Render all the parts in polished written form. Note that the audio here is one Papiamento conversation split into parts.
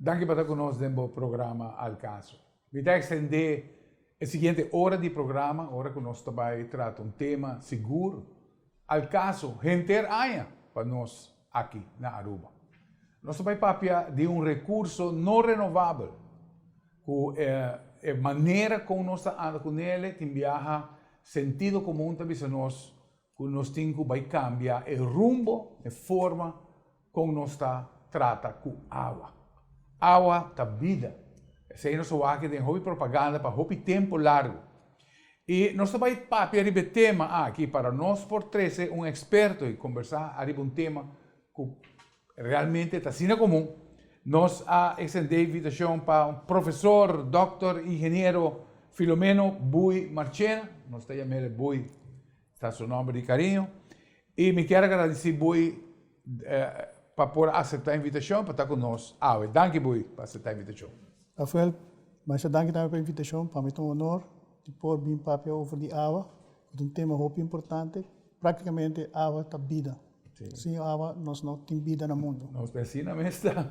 Danki pa ta ku nos den bo programa Al Caso. Mi ta ekstendé e siguiente ora di programa, ora ku nos ta bai trata un tema sigur al caso henter aña pa nos aki na Aruba. Nos ta bai papia di un rekurso no renovabel ku e manera kon nos ta anda kunele tin biaha sentido komun ta bisa nos ku nos tin ku bai kambia e rumbo, e forma kon nos ta trata ku awa. Awa ta bida. Esei nos a wak den hopi propaganda pa hopi tempu largu. I nos ta bai papia riba e tema aki para nos por trese un eksperto i kombersá ariba un tema ku realmente ta asina komun. Nos a ekstendé invitashon pa un profesor, dòkter, ingeniero Filomeno Bui Marchena, nos ta yam'el Bui, ta su nòmber di kariño, i mi kier a gradisí Bui pa por aseptá e invitashon pa ta ku nos awe. Danki Bui pa aseptá e invitashon. Rafael, masha danki tambe pa e invitashon. Pa mi ta un honor di por bin papia over di awa, ku ta un tema hopi importante. Práktikamente awa ta bida. Sin awa nos no tin bida na mundu. Nos ta asina mes ta.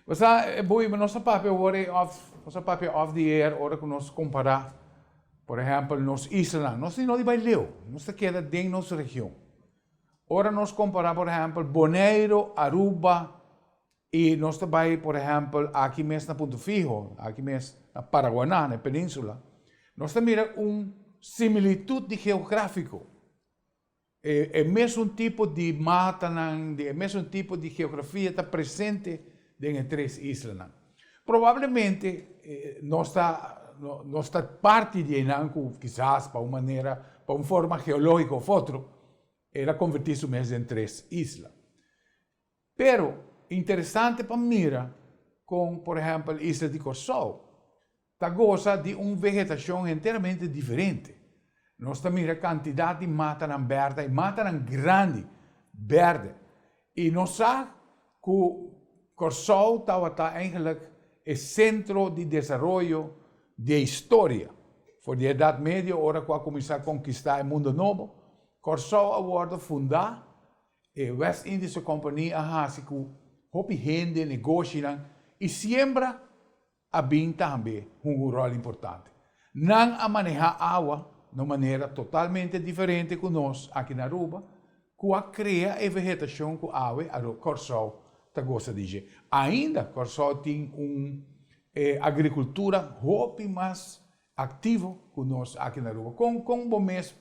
Bo sa, Bui, nos a papia awor ei off, nos a papia off the air ora ku nos kompará, por ehèmpel, nos islanan. Nos no di bai leu, nos ta keda den nos region. Ora nos kompará, por ehèmpel, Boneiru, Aruba, i nos ta bai, por ehèmpel, aki mes na Punto Fijo, aki mes na Paraguaná, na e península, nos ta mira un similitut di geográfiko. E mesun tipo di matanan, e mesun tipo di geografia ta presente den e tres islanan. Probablemente nos ta nos ta parti di einan ku kisas pa un manera, pa un forma geológiko òf otro, el a konvertí su mes den tres isla. Pero, interesante pa mira kon, por ehèmpel, isla di Kòrsou ta gosa di un vegetashon henteramente diferente. Nos ta mira kantidat di matanan bèrdè i matanan grandi bèrdè. I nos sa ku Kòrsou tabata eigenlik e sentro di desaroyo di e historia. For di Edat Medio ora ku a kuminsá konkistá e Mundo Nobo, Kòrsou a wòrdu fundá. E West Indische Compagnie a hasi ku hopi hende, negoshinan i siembra a bin tambe hunga un ròl importante. Nan a manehá awa na un manera totalmente diferente ku nos aki na Aruba, ku a krea e vegetashon ku awe Kòrsou ta gosa di dje. Ainda Kòrsou tin un agrikultura hopi mas aktivo ku nos aki na Aruba. Kon kon bo mes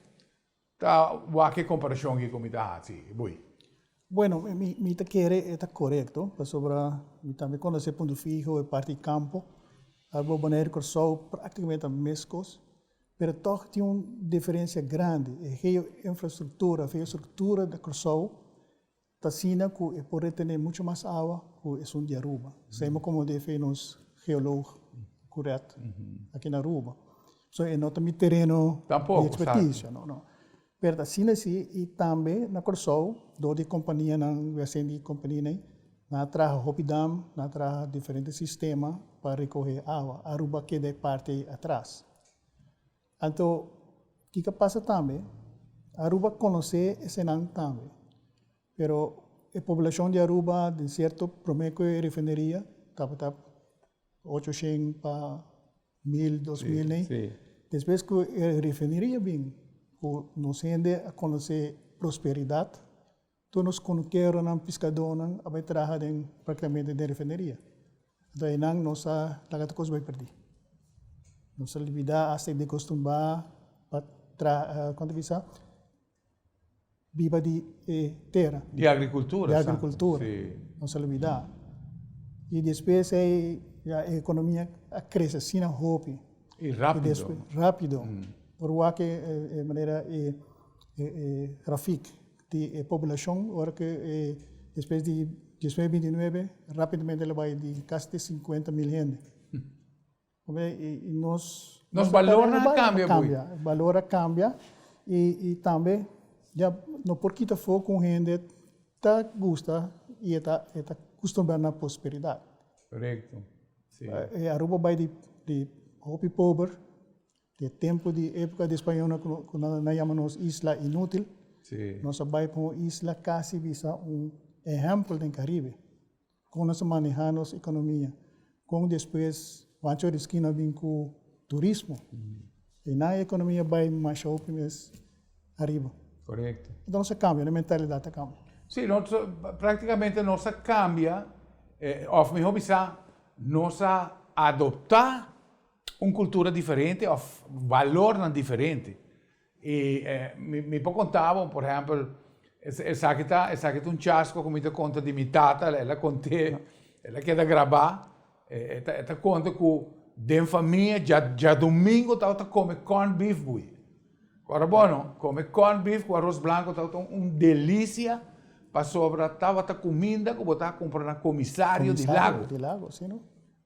Ta wak e komparashon aki ku mi ta hasi, Bui? Bueno, mi mi ta kere e ta korekto, pasobra mi tambe konosé Punto Fijo, e parti kampo. Aruba, Boneiru, Kòrsou praktikamente ta meskos, pero tòg tin un diferensia grandi. E geo-infrastruktura, geostruktura di Kòrsou ta asina ku e por retené muchu mas awa ku esun di Aruba. Esei komo defe nos geoloog kuret aki na Aruba. So e no ta mi tereno di ekspertisia, no, no. Pero ta asina si i tambe na Kòrsou dor di kompanianan, wèsei di kompanianan ei, nan a traha hopi dam, nan a traha diferente sistema pa rekohé awa. Aruba a keda e parti ei atras. Anto kiko a pasa tambe, Aruba konosé esenan tambe, pero e poblashon di Aruba den sierto promé ku e refineria tabata 800 pa 1000, 2000 nei. Despues ku e refineria bin, ku nos hende a konosé prosperidat, tur nos kunukeronan, piskadónan a bai traha den praktikamente den refineria. Anto einan nos a laga tur kos bai pèrdí. Nos a libidá asta di kostumbrá pa traha, kon ta bisa, biba di e tera. Di agrikultura. Di agrikultura. Nos a lubidá. I despues ei ya e ekonomia a krese asina hopi. I rápido. Rápido. Por wak e manera e grafik di e poblashon ora ku e despues di 1929 rápidamente lo bai di kasi di 50.000 hende. I nos. Nos balornan a kambia bui. Balor a kambia i tambe ya no por kita afó ku un hende ta gusta i e ta e ta kustumbrá na prosperidat. Korekto, si. E Aruba bai di di hopi pober, di e tempu di epoka di spañolnan ku nan a yama nos isla inútil, nos a bai pa un isla kasi bisa un ehèmpel den Karibe, kon nos a manehá nos ekonomia. Kon despues Juancho Risquin a bin ku turismo. I nan ekonomia bai masha hopi mes ariba. Korekto. Anto nos a kambia, nos mentalidat a kambia. Sí, nos praktikamente nos a kambia, òf mihó bisá, nos a adoptá un kultura diferente òf balornan diferente. I mi por konta bo, por ehèmpel, esaki ta esaki ta un chasko ku mi ta konta di mi tata, el a kont'é, el a keda grabá, e ta e ta konta ku den famia djadumingu tabata kome corn beef bui. Ora bono, kome corn beef ku aros blanko tabata un delisia pasobra tabata kuminda ku bo ta kumpra na komisario di lago. Komisario di lago, si no?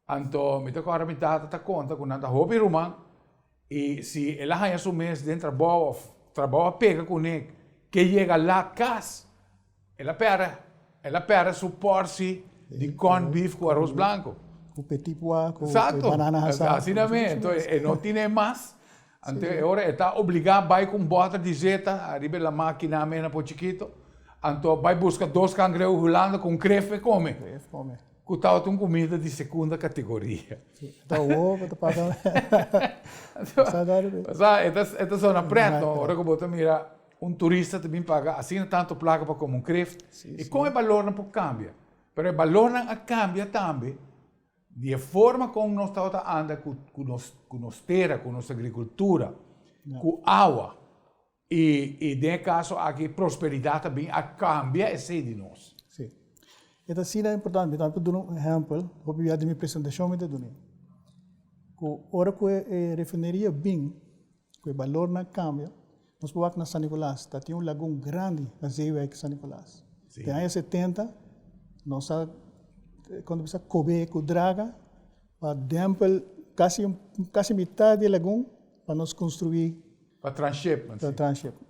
Anto mi ta kòrda mi tata ta konta ku nan ta hopi ruman i si el a haña su mes den trabou òf trabou a pega kuné ke yega lat kas, el a pèrdè el a pèrdè su pòrsi di corn beef ku aros blanko. Ku petit pois, ku banana hasá. Exacto, asina mes. Anto e no tine mas. Anto e ora e ta obligá bai ku un bòter di zeta ariba e la mákina mena por chikito, anto bai buska dos kangreu Hulanda ku un kref e kome. Kref kome. Ku tabata un kumida di sekunda kategoria. Ta awor bo ta paga. Sa, e ta e ta sona pret no, ora ku bo ta mira un turista ta bin paga asina tantu plaka pa kome un kref, i kon e balornan por kambia. Pero e balornan a kambia tambe Di e forma kon nos tabata anda ku ku nos ku nos tera, ku nos agrikultura, ku awa i i den e kaso aki prosperidat a bin a kambia esei di nos. Sí. E ta asina importante. Mi ta por duna un ehèmpel, hopi bia den mi presentashon mi ta duna. Ku ora ku e refineria bin, ku e balornan kambia, nos por wak na San Nicolas, ta tin un lagun grandi na Zeewijk San Nicolas. Den aña 70 nos a kon ta bisa kobe ku draga pa dèmpel kasi kasi mitad di e lagun pa nos konstruí. Pa transshipment. Pa transshipment.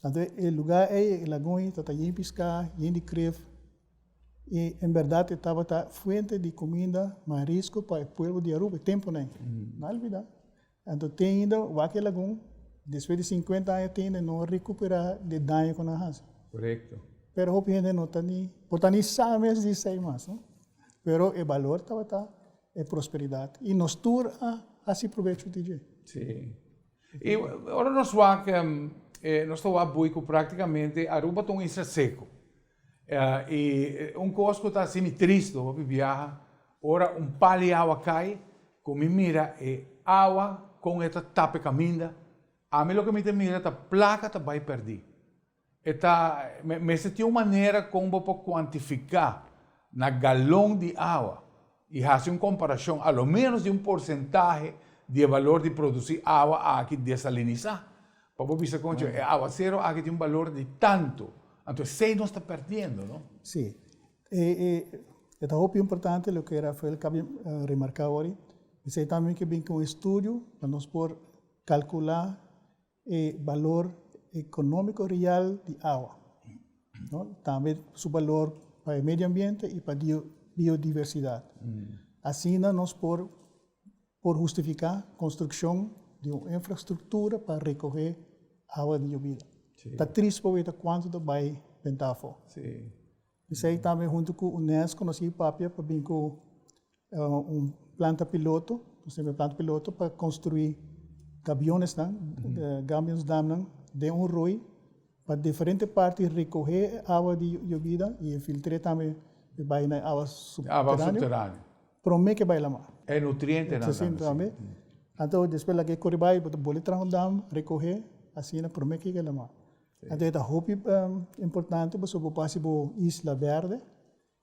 Anto e lugá ei, e lagun ei tabata yen piská, yen di kref i en bèrdat e tabata fuente di kuminda marisco pa e pueblo di Aruba e tempunan ei. No a olbida. Anto te ainda wak e lagun, despues di 50 aña te ainda no a recupera di e daño cu nan a haci. Correcto. Pero hopi hende no ta ni, por ta ni sa mes di esey mas, no? Pero e balor tabata e prosperidad y nos tur a haci probecho di dje. Sí. Y ora nos wak, nos ta wak bui cu practicamente Aruba ta un isla seco. I un kos ku ta hasi mi tristu hopi biaha, ora un pal di awa kai, ku mi mira e awa kon e ta tapa e kaminda, ami loke mi ta mira ta plaka ta bai pèrdí. E ta, mester tin un manera kon bo por kuantifiká na galon di awa i hasi un komparashon a lo ménos di un porsentahe di e balor di produsí awa aki desalinisá. Pa bo bisa koncho, e awasero aki tin un balor di tantu, anto esei nos ta pèrdiendo, no? Sí. E e ta hopi importante loke Rafael kaba di remarká awor. Esei tambe ke bin ku un estudio pa nos por kalkulá e balor ekonómiko real di awa, no? Tambe su balor pa e medio ambiente i pa biodiversidat. Asina nos por por hustifiká konstrukshon di un infrastruktura pa rekohé awa di yobida. Ta trist pa weta kuantu ta bai benta afó. P'esei tambe huntu ku UNESCO nos a papia pa bin ku un planta piloto, nos tin un planta piloto pa konstruí gabionesnan, gabions damnan den un roi pa diferente parti rekohé e awa di yobida i e filtr'é tambe pa bai na e awa subteraneo promé ke bai lamar. E nutrientenan tambe, si. Anto despues laga e kore bai bo ta boli traha un dam, rekohé asina promé ke yega lamar. Anto e ta hopi importante pasobra bo por hasi bo isla berde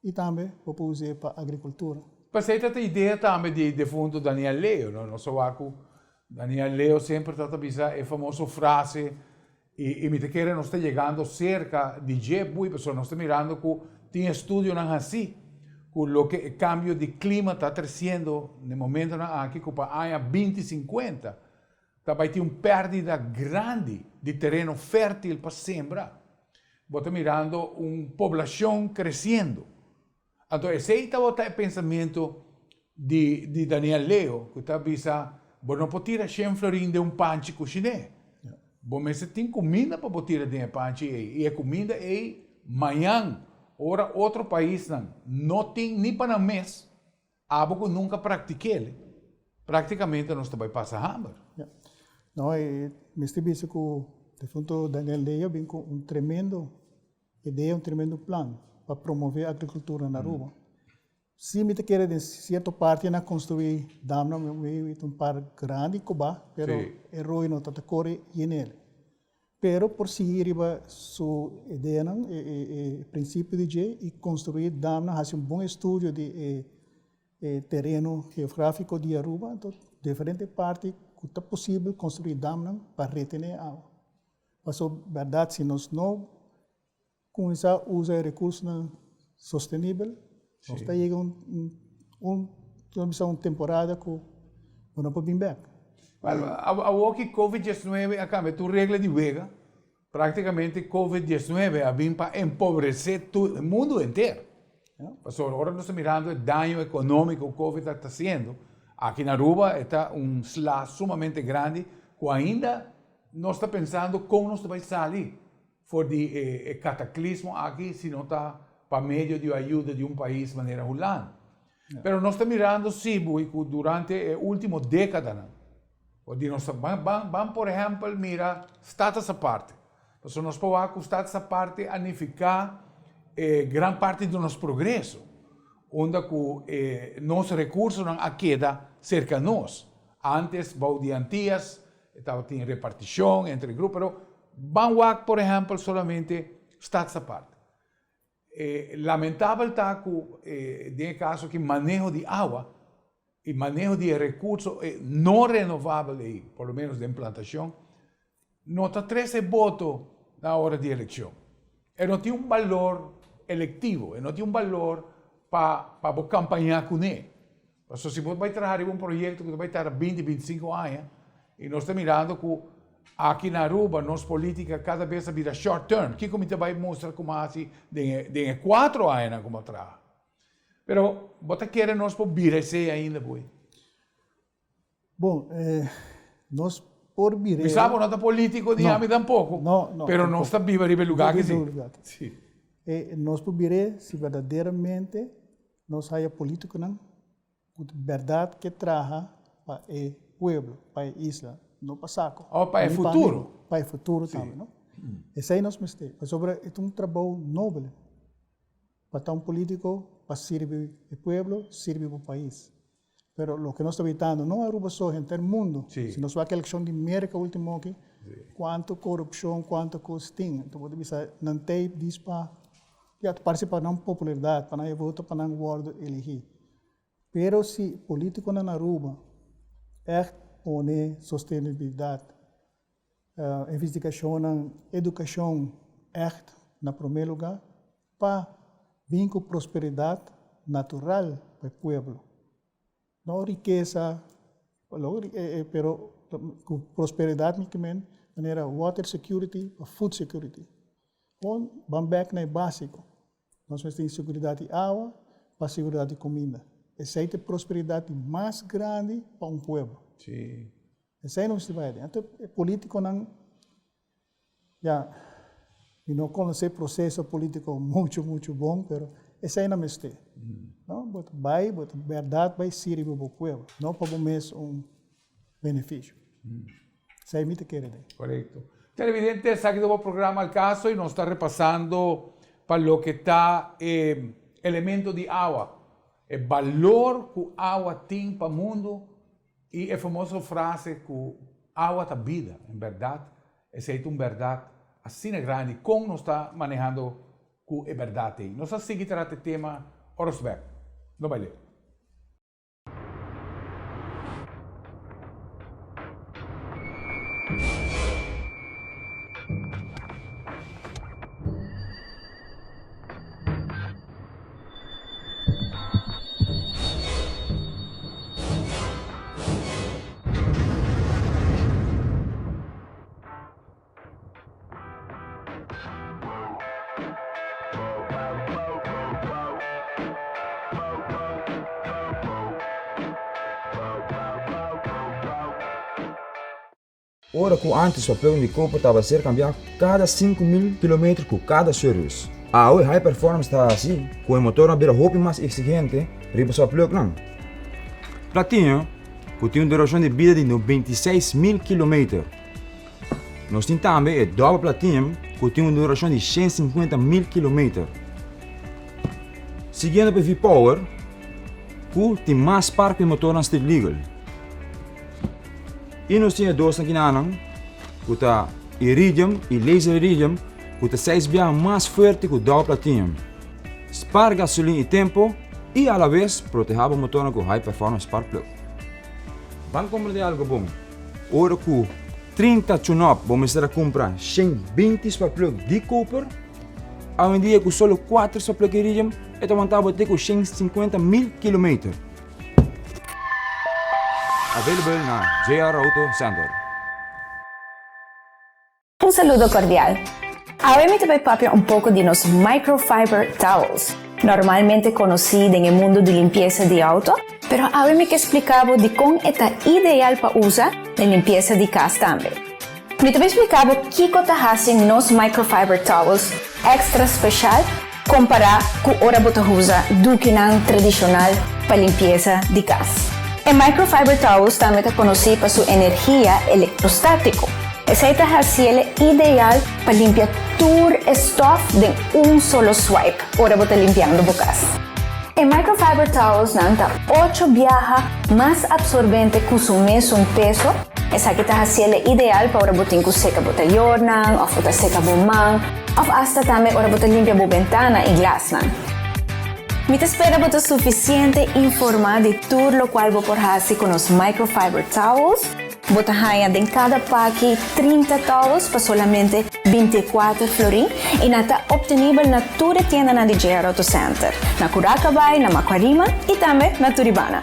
i tambe bo por us'é pa agrikultura. P'esei ta ta idea tambe di defunto Daniel Leo, no? Nos a wak ku Daniel Leo semper ta ta bisa e famoso frase i i mi ta kere nos ta yegando serka di dje bui pasobra nos ta mirando ku tin estudionan hasí ku loke e kambio di klima ta tresiendo na e momentonan aki ku pa aña binti sinkuenta Ta bai tin un pèrdida grandi di tereno fértil pa sembra. Bo ta mirando un poblashon kresiendo. Anto esei tabata e pensamentu di di Daniel Leo ku ta bisa, bo no por tira shen florin den un panchi kushiné. Bo mester tin kuminda pa bo tira den e panchi ei. I e kuminda ei mañan ora otro paisnan no tin ni pa nan mes. Abo ku nunka praktik'el, praktikamente nos ta bai pasa hamber. Ya. No, e mester bisa ku defunto Daniel Leo bin ku un tremendo idea, un tremendo plan pa promove agrikultura na Aruba. Si mi ta kere den sierto parti nan a konstruí damnan, mi wit un par grandi kobá, pero e rooi no ta ta kore yenel. Pero por sigui riba su ideanan, e prinsipio di dje i konstruí damnan, hasi un bon estudio di e tereno geográfiko di Aruba, anto diferente parti ku ta posibel konstruí damnan pa retené awa. Pasobra bèrdat si nos no Kuminsá usa e rekursonan sostenibel. Nos ta yega un un bisa un temporada ku bo no por bin bèk. Well, awor ki Covid 19 a kambia tur regla di wega, praktikamente Covid 19 a bin pa empobresé tur e mundu henter. Pasobra ora nos ta mirando e daño ekonómiko ku Covid ta hasiendo, aki na Aruba e ta un sla sumamente grandi ku ainda nos ta pensando kon nos ta bai sali For di e kataklismo aki si no ta pa medio di ayuda di un pais manera Hulanda. Pero nos ta mirando si bui ku durante e ultimo dekadanan, for di nos ta ban ban ban por ehèmpel mira Status Aparte. Pasobra nos por wak ku Status Aparte a nifiká e gran parti di nos progreso, unda ku e nos rekursonan a keda serka nos. Antes bou di Antias E tabatin reparticion entre grupo, pero ban wak por ehempel solamente Stadsapart. E lamentabel ta cu den e caso aki maneho di awa y maneho di e recurso no renovabel ey, por lo menos den plantacion, no ta trece boto na ora di eleccion. E no tin un balor electivo, e no tin un balor pa pa bo campaña cune. Pasobra si bo bai traha riba un proyecto cu ta bai tarda binti, binticinco aña, y nos ta mirando cu aki na Aruba nos politica cada bes a bira short term, kico mi ta bai mustra cu mi a haci den e den e cuatro añanan cu mi a traha? Pero bo ta kere nos por bira esey ainda boe? Bon, nos por bira. Mi sa bo no ta politico ni ami tampoco, No, no, pero nos ta biba riba e lugar aki si. Si. Nos por bira si verdaderamente nos haya politiconan cu di berdad ke traha pa e pueblo, pa e isla, no pa saco. O pa e futuro. Pa e futuro tambe, no? Esey nos mester, pasobra e ta un trabou noble pa ta un politico pa sirbi e pueblo, sirbi bo pais. Pero loke nos ta witando, no Aruba so, henter mundo. Si nos wak elekshon di Merka ultimo aki, kuantu korupshon, kuantu kos tin. Anto bo ta bisa nan tei dis pa, ya, ta parse pa nan popularidat, pa nan e voto, pa nan wòrdu eligí. Pero si politikonan na Aruba ègt pone sostenibilidat, investigashonnan, edukashon ègt na promé lugá, Pa bin ku prosperidat natural pa e pueblo. No rikesa, pero ku prosperidat mi ke men manera water security of food security. Bon, ban bek na e básiko. Nos mester tin seguridat di awa pa seguridat di kuminda. Esei ta e prosperidat di mas grandi pa un pueblo. Esei nos mester bai aden. Anto e politikonan Ya, mi no conoce proceso politico mucho mucho bon, pero esey na mester. No, bo ta bay, bo ta berdad bay sirbi bo pueblo, no pa bo mes un beneficio. Esey mi ta kere den. Corecto. Televidente, esaki ta bo programa Al Caso y nos ta repasando pa loke ta e elemento di awa, e balor cu awa tin pa mundo I e famoso frase ku awa ta bida, en bèrdat esei ta un bèrdat asina grandi. Kon nos ta manehando ku e bèrdat ei? Nos a sigui trata e tema ora nos bèk. No bai leu. Ora ku ántes papel di koper tabata ser kambiá kada 5000 kilometer ku kada sèrvis. Awe High Performance ta hasi ku e motornan bira hopi mas eksigente riba su aplugnan. Platinum ku tin un durashon di bida di 96.000 kilometer. Nos tin tambe e dòbel platinum ku tin un durashon di 150.000 kilometer. Siguiendo pa e V-Power ku tin mas spark pa e motornan street legal. I nos tin e dosnan kinanan ku ta iridium i laser iridium ku ta seis biaha mas fuerte ku dòbel platinum. Spar gasolin i tempo i alabes protehá bo motornan ku high performance spark plug. Ban kumpra di algu bon. Ora ku 30 tune-up bo mester a kumpra 120 spark plug di koper, awendia ku solo 4 spark plug iridium e ta wanta bo te ku 150 mil kilometer. Available na JR Auto Center. Un saludo cordial. Awe mi ta bay papia un poco di nos microfiber towels, normalmente conoci den e mundo di limpieza di auto, pero awe mi ke splica bo dicon e ta ideal pa usa den limpieza di cas tambe. Mi ta bay splica bo kico ta haci nos microfiber towels extra special Kompará ku ora bo ta usa dukinan tradishonal pa limpiesa di kas. E microfiber towels tambe ta konosí pa su energia elektrostátiko. Esei ta hasiel ideal pa limpia tur e stòf den un solo swipe ora bo ta limpiando bo kas. E microfiber towelsnan ta ocho biaha mas absorbente ku su mesun peso. Esaki ta hasiel ideal pa ora bo tin ku seka bo tayornan òf bo ta seka bo man. Of asta tambe ora bo ta limpia bo bentana i glasnan. Mi ta spera bo ta sufisiente informá di tur lokual bo por hasi ku nos microfiber towels. Bo ta haña den kada paki 30 towels pa solamente 24 florin i nan ta optenibel na tur e tiendanan di JR Auto Center, na Curacabai, na Macuarima i tambe na Turibana.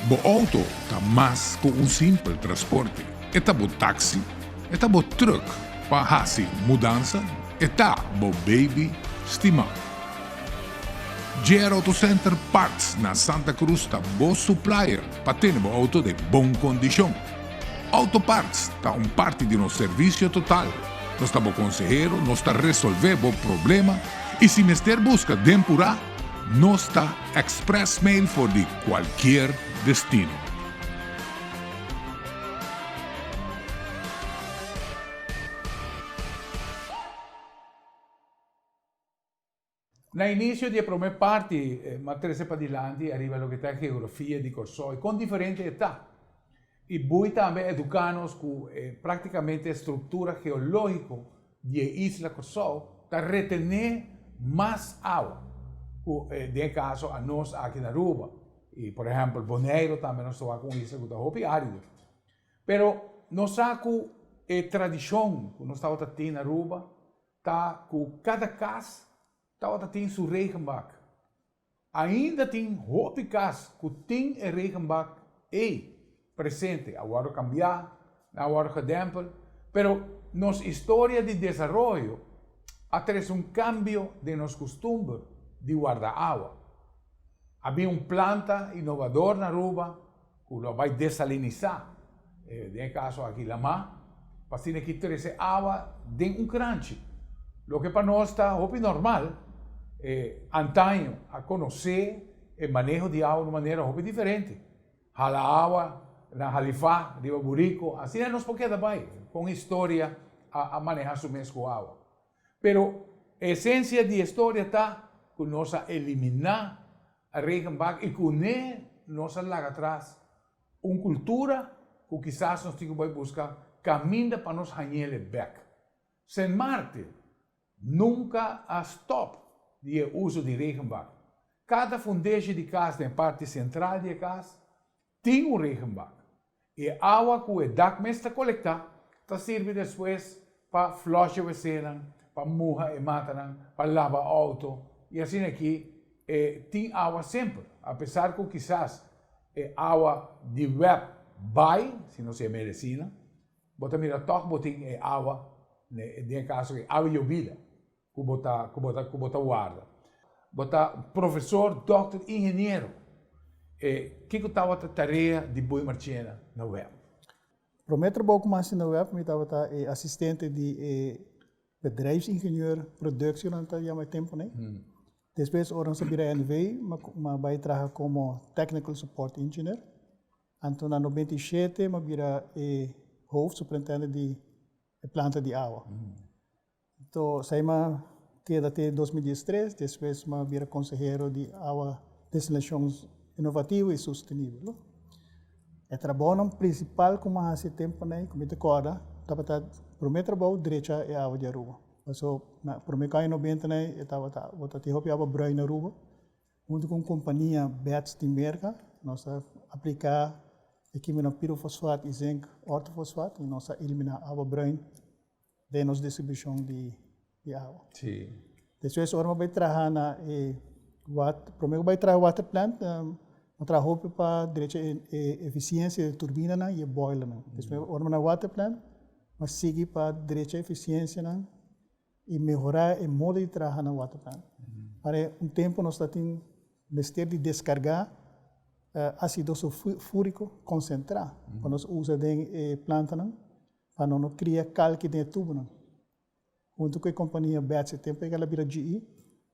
Bo auto ta mas ku un simpel transporte. E ta bo taxi, e ta bo truck pa hasi mudansa, e ta bo baby stimá. JR Auto Center Parts na Santa Cruz ta bo supplier pa tene bo auto den bon kondishon. Auto Parts ta un parti di nos servisio total. Nos ta bo konsehero, nos ta resolvé bo problema i si mester buska den purá, Nos ta express mail for di cualkier destino. Na inicio di e prome parti m'a trece padilanti ariba loke ta e geografia di Corsou y con diferente e ta. Y bui tambe educa nos cu e practicamente e structura geologico di e isla Corsou ta retene mas awa cu den e caso anos aki na Aruba. Y por ehempel Boneiro tambe nos ta wak un isla cu ta hopi arido. Pero nos sa cu e tradicion cu nos tabata tin na Aruba ta cu cada cas tabata tin su regenbak. Ainda tin hopi kas ku tin e regenbak ei presente, a wòrdu kambiá, nan a wòrdu gedèmpel, pero nos historia di desaroyo a trese un kambio den nos kustumber di warda awa. A bin un planta inovador na Aruba ku lo a bai desalinisá, den e kaso aki lamá, pa asina ki trese awa den un kranchi. Loke pa nos ta hopi normal, e antaño a konosé e maneho di awa di un manera hopi diferente. Hala awa na halifá riba buriko, asina nos por keda bai kon historia a manehá su mes ku awa. Pero e esensia di e storia ta ku nos a eliminá a regenbak i kuné nos a laga atras un kultura ku kisas nos tin ku bai buska kaminda pa nos hañ'el bèk. Sint Maarten nunka a stòp di e uso di regenbak. Kada fundeshi di kas den parti sentral di e kas tin un regenbak. E awa ku e dak mes ta kolektá ta sirbi despues pa flòsh e wesenan, pa muha e matanan, pa laba outo i asina aki e tin awa semper. Apesar ku kisas e awa di wèp bai, si nos yama e asina, bo ta mira tòg bo tin e awa, den e kaso e awa yobida. Ku bo ta, ku bo ta, ku bo ta warda. Bo ta profesor, dòkter, ingeniero. E kiko tabata tarea di Boy Marchena na web? Promé trabou ku mi hasi na web mi tabata e asistente di e Bedrijfsingenieur productie nan ta yama e tempo nei. Despues ora nos a bira NV, mi a bai traha komo technical support engineer. Anto na 97 mi a bira e hoofd superintendent di e planta di awa. Anto esei mi a keda te 2013, despues mi a bira konsehero di awa desalinashon inovativo i sostenibel. E trabounan prinsipal ku mi a hasi e tempu nei ku mi ta kòrda tabata promé trabou drecha e awa di Aruba. Paso na promé ku aña nobenta nei e tabata bo ta tin hopi awa bruin na Aruba. Huntu ku un kompania Bets di Merka nos a apliká e kimionan pirofosfat i zink ortofosfat i nos a eliminá awa bruin den nos distribushon di di awa. Sí. Despues ora mi bai traha na e wat prome ku bai traha water plant mi traha hopi pa drecha e e efisiensia di turbinanan i e boilernan. Despues ora mi na water plant mi a sigui pa drecha efisiensianan i mehorá e modo di traha na water plant. Pare un tempu nos ta tin mester di deskargá ásido sulfúriko konsentrá ku nos usa den e plantanan pa no no kria kalki den e tubunan. Huntu ku e kompania Betts e tempu ei el a bira GE,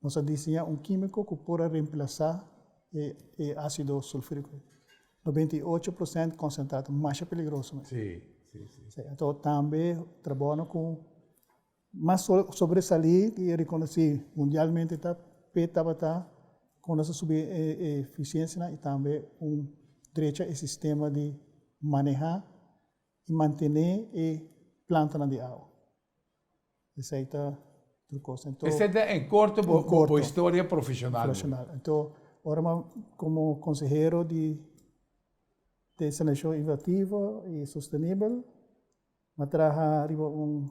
nos a diseñá un kímiko ku por a remplasá e e ásido sulfúriko. 98 prosènt konsentrá, ta masha peligroso mes. Sí, sí, sí. Sí, anto tambe trabounan ku mas sobresalí i rekonosí mundialmente ta p'e tabata kon nos a subi e e efisiensianan i tambe un drecha e sistema di manehá i mantené e plantanan di awa. Esei ta tur kos. Anto, Esei ta en korto bo, bo, bo historia profeshonal. Profeshonal. Anto, ora mi komo konsehero di Desalinashon Innovativo i Sostenibel, mi a traha riba un,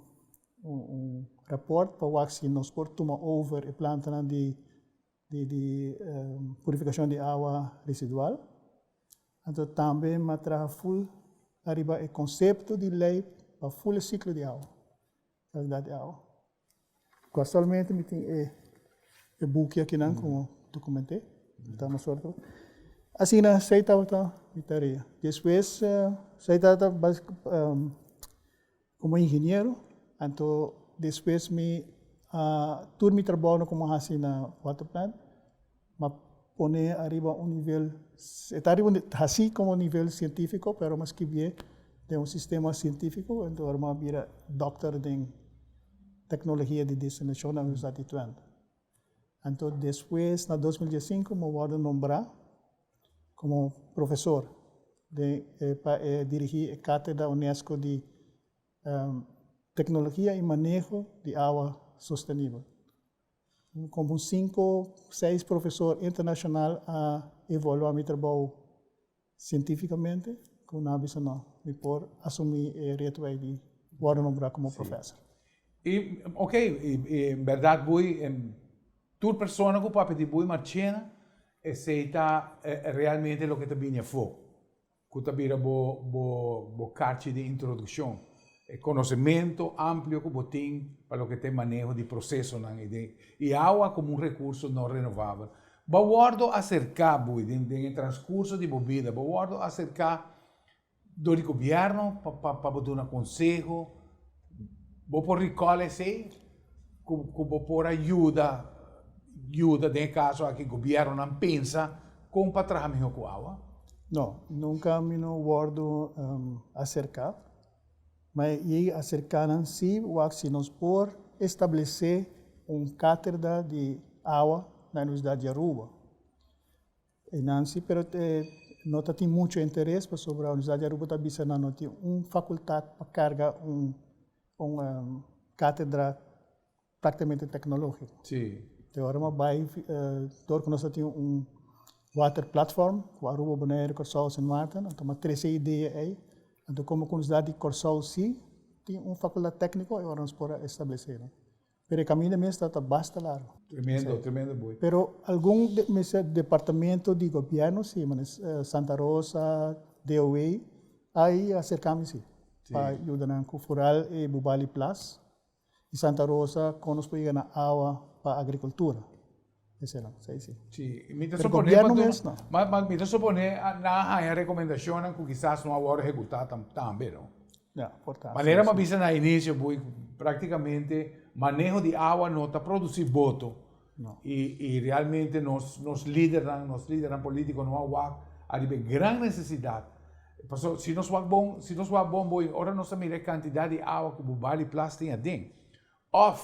un, un rapòrt pa wak si nos por tuma over e plantanan di di di purifikashon di awa residual. Anto tambe mi a traha ful ariba e konsepto di lei pa ful e siklo di awa, kalidat di awa. Kasualmente mi tin e e buki akinan ku dokumenté, ta un sorto. Asina esei tabata mi tarea. Despues esei tabata Como ingeniero, anto despues mi a tur mi trabounan ku mi a hasi na water plant, mi a pone ariba un nivel, e ta ariba hasi como nivel científico, pero mi a skibié den un sistema científico, anto ora mi a bira dokter den tecnologia di desalinashon na Universidad di Twente. Anto despues na 2015 mi a wòrdu nombrá komo profesor den pa e dirigí e kátedra UNESCO di teknologia i maneho di awa sostenibel. Komo un sinku, seis profesor internashonal a evaluá mi trabou sientífikamente ku nan a bisa no, mi por asumí e reto ei di wòrdu nombrá komo profèser. I ok, i en bèrdat bui tur persona ku papia di bui Marchena esei ta realmente loke ta bini afó, ku ta bira bo bo bo karchi di introdukshon, e konosementu amplio ku bo tin pa loke ta e maneho di prosesonan i den i awa komo un rekurso no renovabel. Bo a wòrdu aserká bui den den e transkurso di bo bida, bo a wòrdu aserká dor di gobièrnu pa pa pa bo duna konseho, bo por recall esei ku ku bo por a yuda yuda den e kaso aki gobièrnunan pensa kon pa traha mihó ku awa? No, nunka mi no wòrdu aserká, ma e aserká nan si wak si nos por establesé un kátedra di awa na Universidat di Aruba. Einan si, pero no ta tin mucho interes pasobra Universidad di Aruba ta bisa nan no tin un facultad pa carga un un catedra practicamente tecnologico. Te ora mi a bay dor cu nos ta tin un water platform cu Aruba, Bonaire, Corsou, Sint Maarten, anto mi a trece e idea ey, anto como cu Universidad di Corsou si tin un facultad tecnico e ora nos por a establece. Pero e caminda mes ta basta largo. Tremendo, tremendo boy. Pero algun mester departamento di gobierno si, manera Santa Rosa, DOW, a acerca mi si. Pa yuda nan cu foral e Bubali Plas y Santa Rosa con nos por yega na awa pa agricultura. Esei si. Si, y mi ta Pero supone gobierno pa duna, mes no. ma, ma mi ta supone nan a haña recomendacionnan cu kisas no a worde ehecuta tambe, no? Ja, por ta. Manera mi a bisa na inicio, boy, practicamente maneho di awa no ta produci boto. No. Y realmente nos lidernan, nos lidernan politico no a wak ariba e gran necesidad. Paso si nos wak bon, si nos wak bon boy, ora nos ta mira e cantidad di awa cu Bubali Plas tin aden, of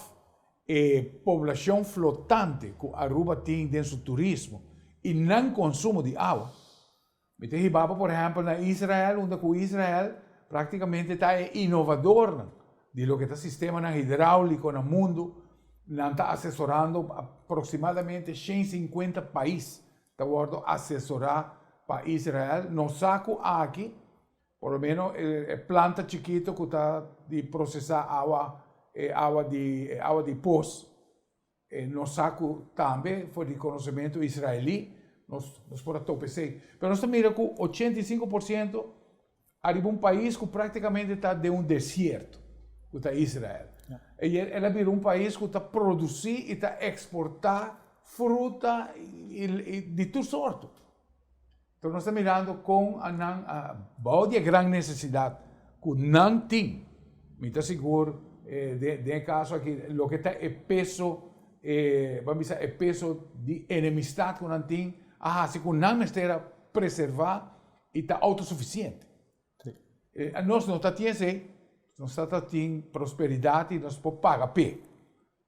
e poblacion flotante cu Aruba tin den su turismo y nan consumo di awa, Mi ta hiba bo por ehèmpel na Israel unda ku Israel praktikamente ta e inovadornan di loke ta sistemanan hidrauliko na mundu. Nan ta asesorando aproksimadamente 150 pais ta wòrdu asesorá pa Israel. Nos sa ku aki por lo menos e planta chikito ku ta di prosesá awa e awa di e awa di pos E nos sa ku tambe for di konosementu israelí nos nos por a topa esei. Pero nos ta mira ku 85% ariba un pais ku praktikamente ta den un desierto, ku ta Israel. I el a bira un pais ku ta produsí i ta eksportá fruta i di tur sorto. Pero nos ta mirando kon a nan a bou di e gran nesesidat ku nan tin. Mi ta sigur den e kaso aki loke ta e peso, ban bisa e peso di enemistat ku nan tin a hasi ku nan mester a preservá i ta outosufisiente. Nos no ta tin esei, nos ta tin prosperidat i nos por paga p'e.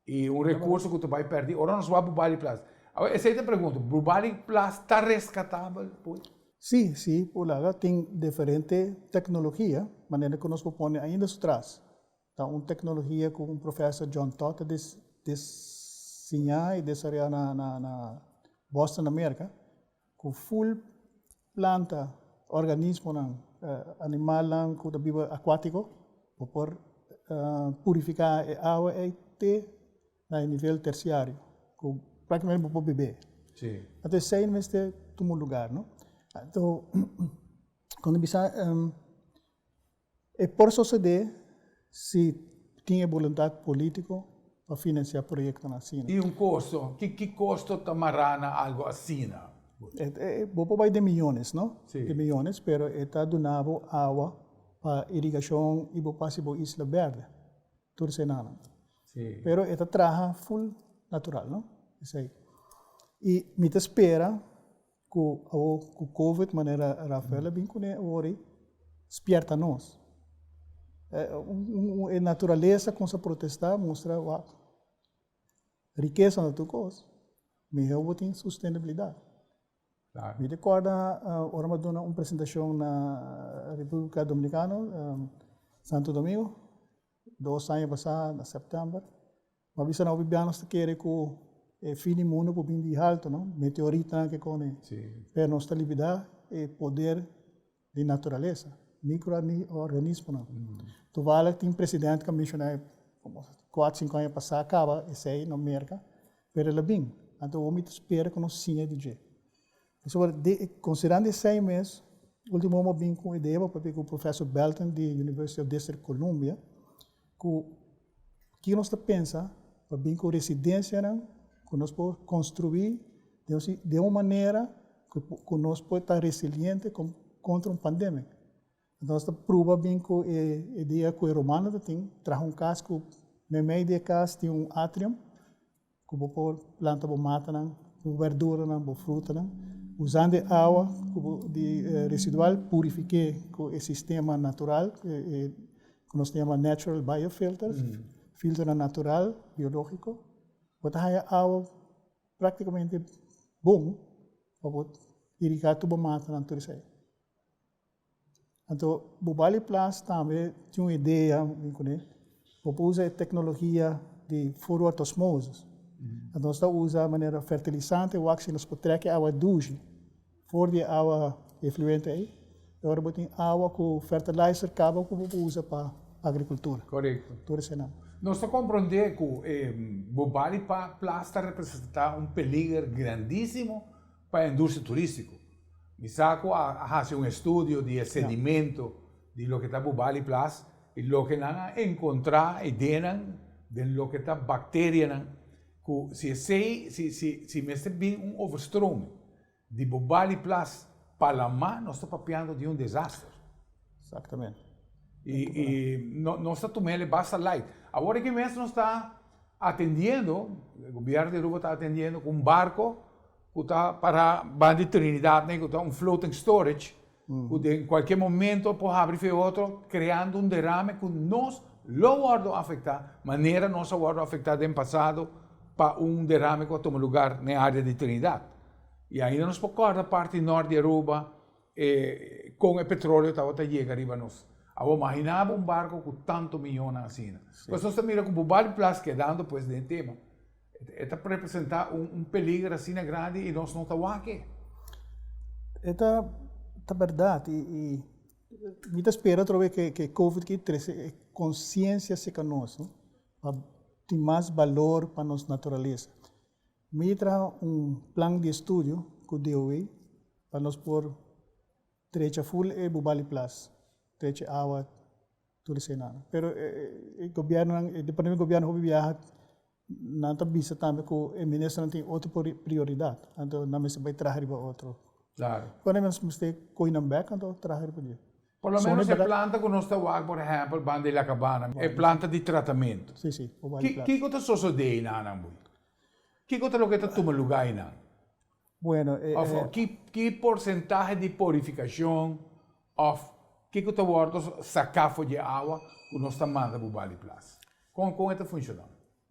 I un rekurso ku ta bai pèrdí ora nos wak Bubali Plas. Awor esei ta pregunta, Bubali Plas ta reskatabel pui? Sí, sí, por laga tin diferente teknologia, manera ku nos por pone ainda su tras. Ta un teknologia ku un profèser John Todd a disiñá i desaroyá na na Boston na Merka, ku ful planta, organismonan, animalnan ku ta biba akuátiko, bo por purifiká e awa ei te na e nivel tersiario, ku práktikamente bo por bebé. Anto esei mester tuma un lugar, no? Anto, kuando bisa E por sosodé si tin e boluntat polítiko pa finansiá proyektonan asina. I un kosto? Ki ki kosto ta mará na algu asina? Bo por bai den miyones, no? Sí. Den miyones, pero e ta duna bo awa pa irigashon i bo pasa bo isla bèrdè tur senanan. Sí. Pero e ta traha ful natural, no? Esei. I mi ta spera Ku awor ku covid manera Rafael a bin kuné awor ei spierta nos. E naturalesa kon sa protestá mustra wak rikesa na tur kos mihó bo tin sustentabilidat. Mi ta kòrda ora mi a duna un presentashon na Repúblika Dominikano, Santo Domingo, dos aña pasá na sèptèmber. Ma bisa nan hopi bia nos ta kere ku e fin di mundu por bin di haltu, no? Meteoritonan ke kone. Pero nos ta libidá e poder di naturalesa, mikroorganismonan. Toevallig tin president ku a menshoná komo kuater sinku aña pasá kaba esei na Merka, pero el a bin. Anto awor mi ta spera ku nos siña di dje. Pasobra konsiderando esei mes, ultimo mi a bin ku un idea pa papia ku profesor Belton di University of District Columbia, ku Kiko nos ta pensa pa bin ku residensianan ku nos por konstruí den un manera ku nos por ta resiliente kontra un pandemia? Anto nos ta pruba bin ku e idea ku e romano ta tin, traha un kas ku meimei di e kas tin un atrium Ku bo por planta bo matanan, bo berduranan, bo frutanan, usando e awa ku bo di residual purifik'é ku e sistema natural ku nos ta yama natural biofilters, filternan natural, biológiko. Bo ta haña awa práktikamente bon pa bo irigá tur bo matanan tur esei. Anto Bubali Plas tambe tin un idea mi kuné, bo por usa e teknologia di forward osmosis. Anto nos ta usa manera fertilisante wak si nos por trek e awa dushi for di e awa efluente ei, e ora bo tin awa ku fertilizer kaba ku bo por usa pa agrikultura. Korekto. Tur eseinan. Nos ta komprondé ku e Bubali Plas ta representá un peliger grandísimo Pa e industria turístiko. Mi sa ku a hasi un estudio di e sedimento di loke ta Bubali Plas i loke nan a enkontrá e denan den loke ta bakterianan ku si esei si si si mester bin un overstroming di Bubali Plas pa lamá nos ta papiando di un desaster. Exactamente. I i no nos ta tum'el basta light. Awor aki mes nos ta atendiendo, gobierno di Aruba ta atendiendo ku un barko ku ta para banda di Trinidad ku ta un floating storage ku den kualke momento por habri fe otro kreando un derame ku nos lo wòrdu afektá manera nos a wòrdu afektá den pasado pa un derame ku a tuma lugar na e área di Trinidad. I ainda nos por kòrda parti nòrt di Aruba e kon e petróleo tabata yega riba nos. Awor maginá bo un barko ku tantu miónan asina. Pues nos ta mira ku Bubali Plas kedando pues den e tema. E ta representá un un peliger asina grandi i nos no ta wak e. E ta ta bèrdat i i mi ta spera atrobe ke ke covid ki trese e konsiensia serka nos no pa tin mas balor pa nos naturalesa. Mi traha un plan di estudio ku DOW pa nos por drecha ful e Bubali Plas, drecha e awa tur eseinan. Pero e gobiernonan, e departamento di gobierno hopi biaha nan ta bisa tambe ku e ministernan tin otro prioridat, anto nan mester bai traha riba otro. Claro. Cuando nos mester coy nan bek anto traha riba dje. Por lo menos e planta ku nos ta wak por ehèmpel banda di La Cabana, e planta di tratamentu. Sí, sí, Bubali Plas. Kiko ta sosodé einan bui? Kiko ta loke ta tuma lugá einan? Bueno, e. Òf ki ki porsentahe di purifikashon òf kiko ta wòrdu saká for di e awa ku nos ta manda Bubali Plas? Kon kon e ta funshoná?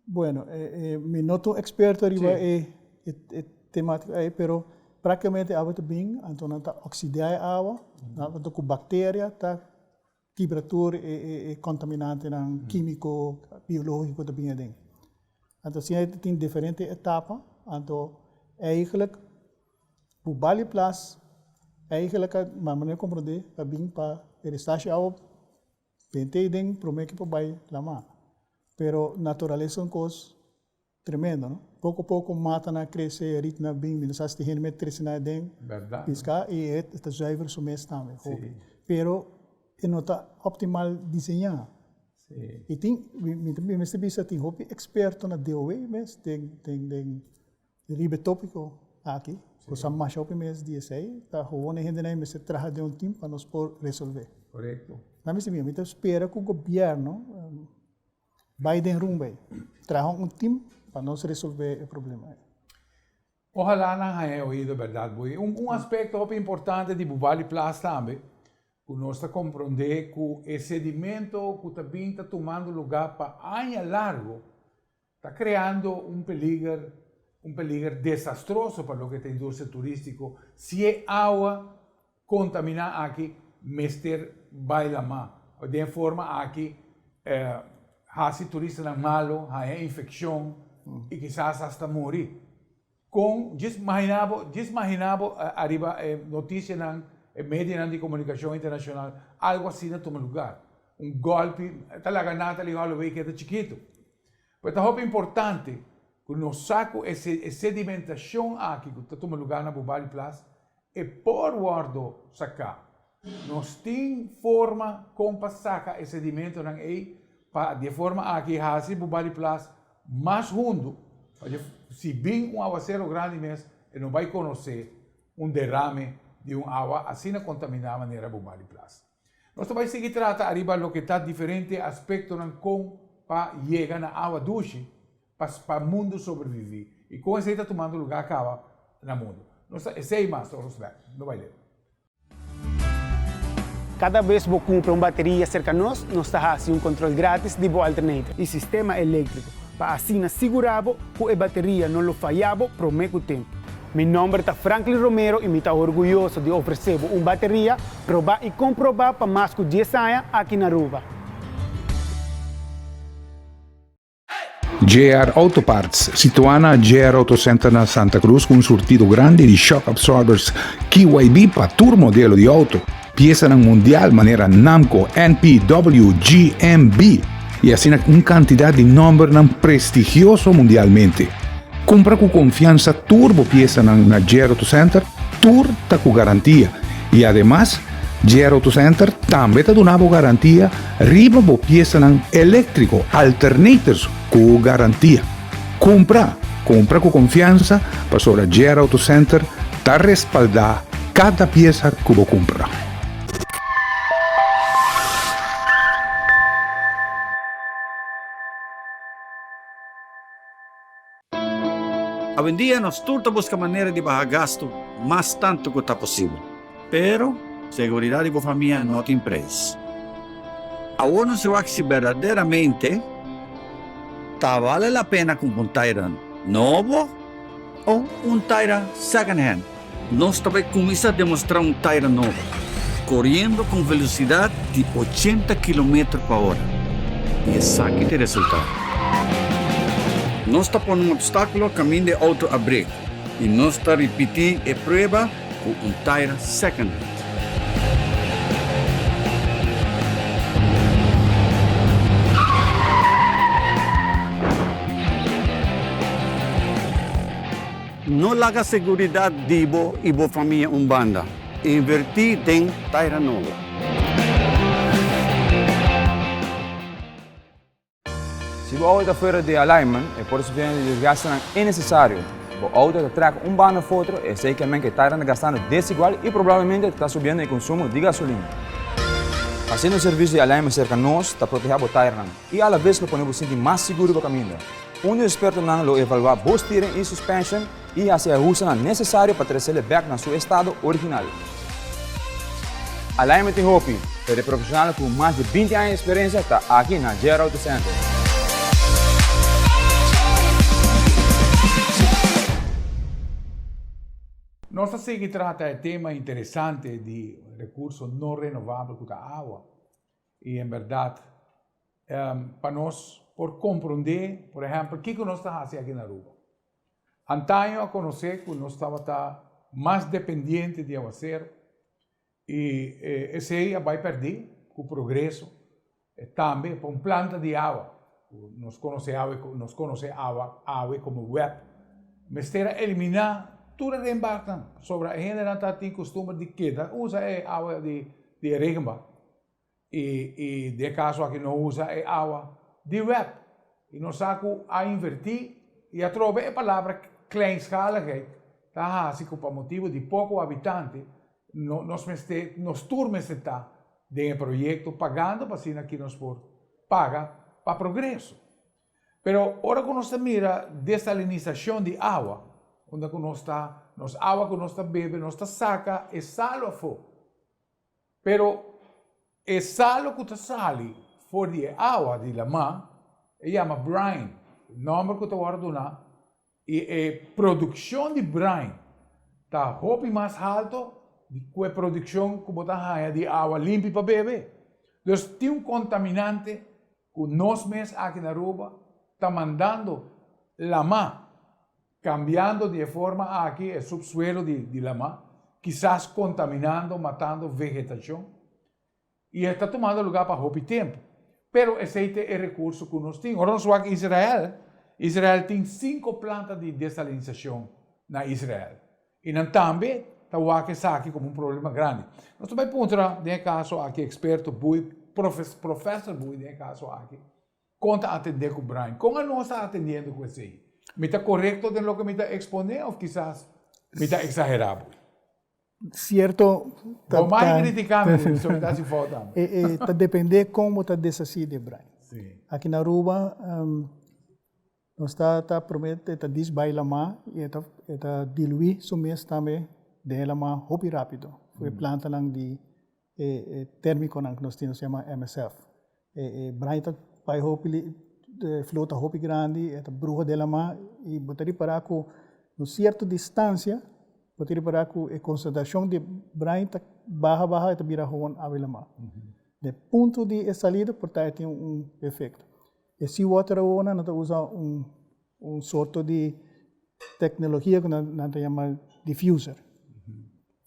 Bueno, e mi no ta un eksperto riba e e temátika ei, pero práktikamente awa ta bin, anto nan ta oksidá e awa, anto ku bakteria ta kibra tur e e kontaminantenan kímiko, biológiko ta bin aden. Anto asina e tin diferente etapa, anto eigenlijk Bubali Plas eigenlijk a manera komprondé ta bin pa e restashi awa bente den promé ke por bai lamá. Pero naturalesa un kos Tremendo, no? Poco poco matanan a crece, rietnan a bin, mi no sa si tin hende mester trece nan aden, pisca, y e ta zuiver su mes tambe, hopi. Pero e no ta optimal diseña. Y tin, mi mester bisa tin hopi experto na DOW mes den, den, den riba e topico aki, cu sa masha hopi mes di esey, ta gewoon e hendenan mester traha den un team pa nos por resolve. Nan mester mira, mi ta spera cu gobierno Bai den rumba ei. Traha un team pa nos resolve e problema ei. Ojalá nan haña e oido bèrdat bo. Un un aspekto hopi importante di Bubali Plas tambe, ku nos ta komprondé ku e sedimento ku ta bin ta tumando lugá pa aña largu ta kreando un peliger, un peliger desastroso pa loke ta industria turístiko si e awa Kontaminá aki mester bai lamá. Den e forma aki hasi turistanan malu, haña infekshon i kisas hasta muri. Kon, djis maginá bo, djis maginá bo ariba e notisianan, e medianan di komunikashon internashonal, algu asina tuma lugar. Un gòlpi ta laga Natalie Holloway keda chikitu. Pero ta hopi importante ku nos sa ku e sedimentashon aki ku ta tuma lugar na Bubali Plas E por wordo saká. Nos tin forma kon pa saka e sedimentonan ei pa di e forma aki hasi Bubali Plas mas hundu, pa si bin un awasero grandi mes e no bai konosé un derame di un awa asina kontaminá manera Bubali Plas. Nos ta bai sigui trata ariba loke ta diferente aspektonan kon pa yega na awa dushi pa pa mundu sobreviví i kon esei ta tumando lugá kaba na mundu. Nos ta esei mas ora nos bek. No bai leu. Kada bes bo kumpra un bateria serka nos, nos ta hasi un kontrol gratis di bo alternator i sistema eléktriko pa asina sigurá bo ku e bateria no lo fayá bo promé ku tempu. Mi nòmber ta Franklin Romero i mi ta orguyoso di ofresé bo un bateria probá i komprobá pa mas ku dies aña aki na Aruba. JR Auto Parts, situá na JR Auto Center na Santa Cruz ku un surtido grandi di shock absorbers KYB pa tur modelo di auto, piesanan mundial manera Namco, NP, W, G, M, B i asina un kantidat di nòmbernan prestigioso mundialmente. Kumpra ku konfiansa tur bo piesanan na JR Auto Center, tur ta ku garantia i ademas JR Auto Center tambe ta duna bo garantia Riba bo piesanan eléktriko, alternators ku garantia. Kumpra! Kumpra ku konfiansa pasobra JR Auto Center ta respaldá kada piesa ku bo kumpra. Awendia nos tur ta buska manera di baha gastu mas tantu ku ta posibel. Pero, seguridat di bo famia no tin preis. Awor nos wak si berdaderamente ta bale la pena kumpra un taira nobo o un taira second hand. Nos ta bai kuminsá demostrá un taira nobo, koriendo ku un velosidat di ochenta kilometer pa ora. I esaki ta e resultado. Nos ta pone un opstákulo kaminda e outo a brek i nos ta ripití e prueba ku un taira second hand. No laga seguridat di bo i bo famia un banda. Invertí den taira nobo. Si bo auto ta fuera di alignment, e por sufriendo di desgastenan innesesario. Bo auto ta trek un banda of otro, esei ke men ke tairan ta gastando desigual i probablemente ta subiendo e konsumo di gasolina. Hasiendo un servisio di alignment serka nos ta protehá bo tairnan i alabes lo pone bo sinti mas sigur riba kaminda. Un di expertonan lo evaluá bo steering i suspension i hasi e ahustenan nesesario pa tresele bèk na su estado original. Alignment tin hopi, pero e profesionalnan ku mas di binti aña di eksperensia ta aki na JR Auto Center. Nos ta sigui trata e tema interesante di rekurso no renovabel ku ta awa. I en bèrdat pa nos por komprondé, por ehèmpel, kiko nos ta hasi aki na Aruba. Antaño a konosé ku nos tabata mas dependiente di awaseru i esei a bai pèrdí ku progreso. Tambe pa un planta di awa, ku nos konosé awe nos konosé awa awe komo web, mester a eliminá tur e renbaknan, pasobra e hendenan tabatin kustumber di keda usa e awa di e regenbak. I i den e kaso aki no usa e awa di web. I nos sa ku a invertí i atrobe e palabra kleinschaligheid ta hasi ku pa motibu di poko habitante no nos mester nos tur mester ta den e proyekto pagando pa asina ki nos por paga pa progreso. Pero ora ku nos ta mira desalinisashon di awa unda ku nos ta nos awa ku nos ta bebe nos ta saka e salu afó. Pero e salo ku ta sali for di e awa di lamá e yama brine, nòmber ku ta wòrdu duná, i e produkshon di brine ta hopi mas halto di ku e produkshon ku bo ta haña di awa limpi pa bebe. Dus tin un kontaminante ku nos mes aki na Aruba ta mandando lamá Cambiando di e forma aki e subsuelo di di lama, kisas contaminando, matando vegetacion, y e ta tumando lugar pa hopi tempo. Pero esey ta e recurso cu nos tin. Ora nos wak Israel, Israel tin cinco planta di desalinisacion na Israel. Y nan tambe ta wak esaki como un problema grandi. Nos ta bay puntra den e caso aki experto Bui, professor Bui den e caso aki, Kon ta atendé ku Brian? Kon anos ta atendiendo ku esei? Mi ta korekto den loke mi ta eksponé òf kisas mi ta eksagerá bo? Sierto ta. Bo mag kritiká mi, pasobra mi ta hasi fout tambe. E ta dependé kon bo ta deshasí di Brian. Aki na Aruba nos ta ta promé e ta dis bai lamá i e ta e ta diluí su mes tambe den e lamá hopi rápido. Ku e plantanan di e térmikonan ku nos tin nos yama MSF. E brine ta bai hopi e flow ta hopi grandi, e ta bruha den lamá i bo ta ripará ku un sierto distansia bo ta ripará ku e konsentrashon di brine ta baha baha i ta bira gewoon awa di lamá. Den punto di e salida por ta e tin un efekto. E seawater awor nan ta usa un un sorto di tecnologia cu nan ta yama diffuser.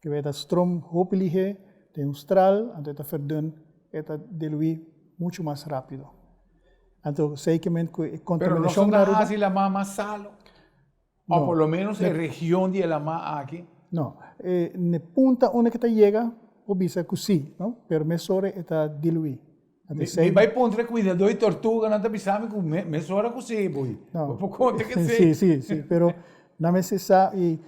Cu e ta stroom hopi lihe den un straal, anto e ta verdun, e ta dilui mucho mas rapido. Anto zekermente cu e contaminacion na Aruba. Pero nos no ta haci lama mas salo? O por lo menos e region di e lama aki? No, n'e punta unda cu ta yega por bisa cu si, no? Pero mesora e ta dilui. Mi bai puntra cuidadó di tortuga, nan ta bisa mi cu mesora cu si, boy. No. Bo por conta que si. Si, si, si. Pero nan mester sa y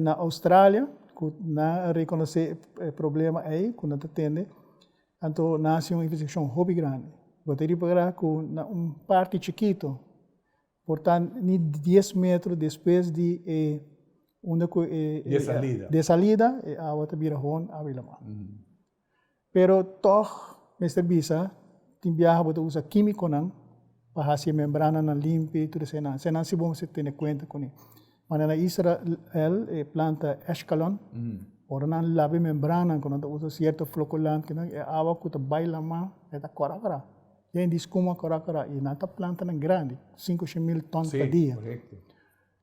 na Australia cu nan a reconoce e problema ey cu nan ta tende, anto nan haci un investigacion hopi grandi. Bo ta ripara cu na un parti chikito. Por ta ni dies metro despues di e unda ku e Di e salida. Di e salida e awa ta bira hon awa i laman. Pero tòg mester bisa tin biaha bo ta usa kímikonan pa hasi e membrananan limpi i tur eseinan. Eseinan si bo mester tene kuenta kuné. Manera na Israel e planta Ashkelon, ora nan laba e membrananan ku nan ta usa sierto flokulant kinan e awa ku ta bai laman e ta kòrá kòrá. Yen di skuma kòrá kòrá i nan ta plantanan grandi, 500.000 tòn pa dia.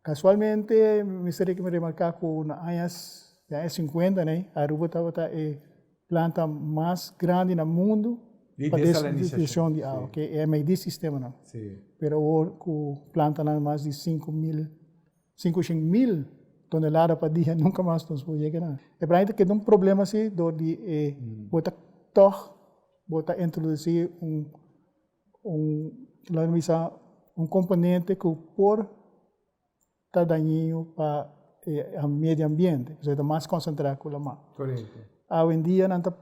Kasualmente mi mester remarká ku na añas di aña sinkuenta nei Aruba tabata e planta mas grandi na mundu Di pa desalinisacion di awa, ke e MID sistemanan. Pero awor ku plantanan mas di 5.000, 500.000 tonelada pa dia nunka mas nos por yega nan. E brani ta keda un problema si dor di e bo ta tòg bo ta introdusí un un laga mi bisa un komponente ku por ta dañino pa e medio ambiente, pasobra e ta mas konsentrá ku laman. Korekto. Awendia nan ta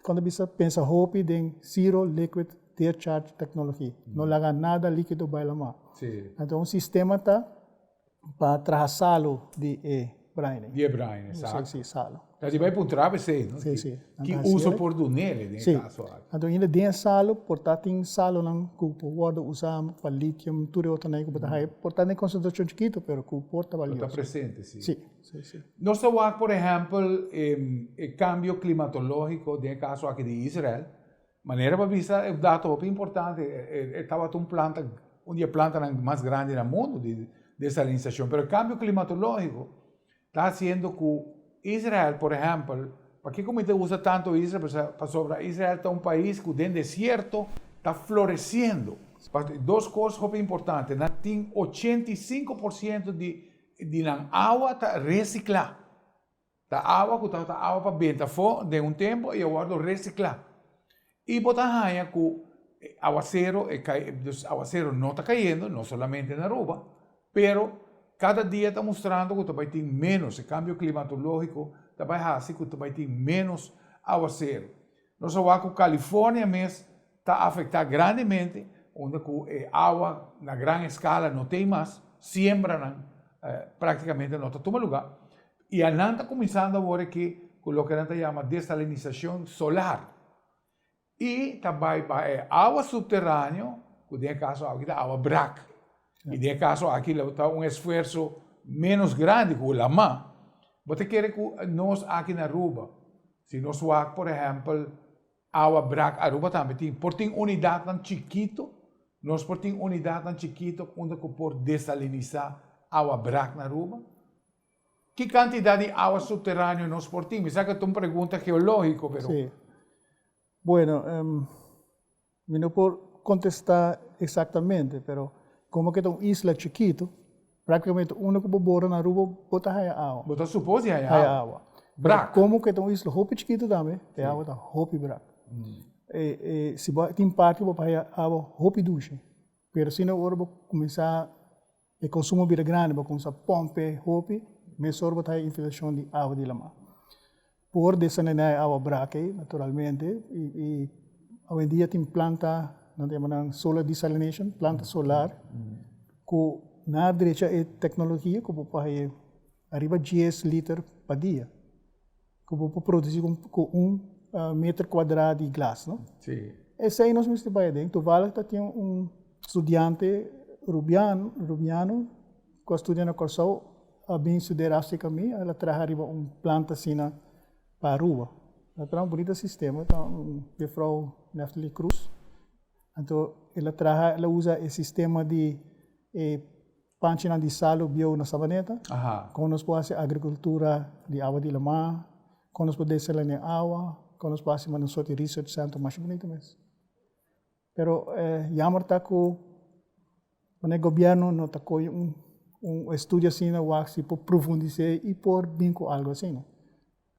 kon ta bisa pensa hopi den zero liquid discharge technology, no laga nada likido bai laman. Si. Anto un sistema ta Pa traha salu di e braine. Di e braine, exacto. Si, si, salu. Ta di bai puntra p'esei, no? Si, si. Ki uso por dun'el den e kaso aki? Anto ainda den e salu por ta tin salunan ku por wòrdu usá pa litium, tur e otronan ku bo ta haya. Por ta den konsentrashon chikitu, pero ku por ta balioso. Por ta presente, si. Si, si, si. Nos ta wak, por ehèmpel, e kambio klimatológiko den e kaso aki di Israel. Manera bo a bisa e dato hopi importante, e tabata un planta, un di e plantanan mas grandi na mundu di desalinisacion, pero e cambio climatologico ta haciendo cu Israel, por ehempel, pakico mi ta usa tanto Israel, pasobra Israel ta un pais cu den desierto ta floreciendo. Dos cos hopi importante, nan tin 85% di nan awa ta recicla. Ta awa ku tabata awa pa benta afó den un tempu i a wòrdu resiklá. I bo ta haña ku awasero e kai, dus awasero no ta kayendo, no solamente na Aruba, pero kada dia ta mustrando ku ta bai tin ménos, e kambio klimatológiko ta bai hasi ku ta bai tin ménos awasero. Nos a wak ku California mes ta afektá grandemente, unda ku e awa na gran eskala no tin mas, siembranan práktikamente no ta tuma lugá. I anan ta kuminsando awor aki ku loke nan ta yama desalinisashon solar. I ta bai pa e awa supteraneo, ku den e kaso aki ta awa brak. I den e kaso aki lo ta un esfuerso ménos grandi ku lamá. Bo ta kere ku nos aki na Aruba, si nos wak por ehèmpel Awa brak Aruba tambe tin. Por tin unidatnan chikito, nos por tin unidatnan chikito unda ku por desalinisa awa brak na Aruba. Ki kantidat di awa subteraneo nos por tin? Mi sa ku ta un pregunta geológiko, pero. Sí. Bueno, mi no por kontestá eksaktamente, pero komo ke ta un isla chikito, Práktikamente unda ku bo bora na Aruba bo ta haya awa. Bo ta supos di haya awa. Haya awa. Brak. Komo ku e ta un isla hopi chikitu tambe, e awa ta hopi brak. Si bo tin parti bo por haya awa hopi dushi, pero asina ora bo kuminsá e konsumo bira grandi, bo kuminsá pòmp hopi, mesora bo ta haya infiltrashon di awa di lamá. Por desanená e awa brak ei, naturalmente, i awendia tin planta, nan ta yama nan solar desalination, planta solar, ku nan a drecha e teknologia ku bo por haña ariba dies liter pa dia, ku bo por produsí ku un meter kuadrá di glas, no? Esei nos mester bai aden. Toevallig ta tin un studiante rubiano, rubiano ku a studia na Kòrsou, A bin studeer afstek ami, el a traha riba un planta asina pa Aruba. El a traha un bunita sistema, ta un juffrouw Neftali Cruz. Anto el a traha, el a usa e sistema di e panchinan di salu bieu na Sabaneta. Kon nos por hasi agrikultura di awa di lamá, kon nos por desalina e awa, kon nos por hasi un sort di research center masha bunita mes. Pero jammer ta ku wanneer gobierno no ta koge un un estudio asina wak si por profundis'é i por bin ku algo asina.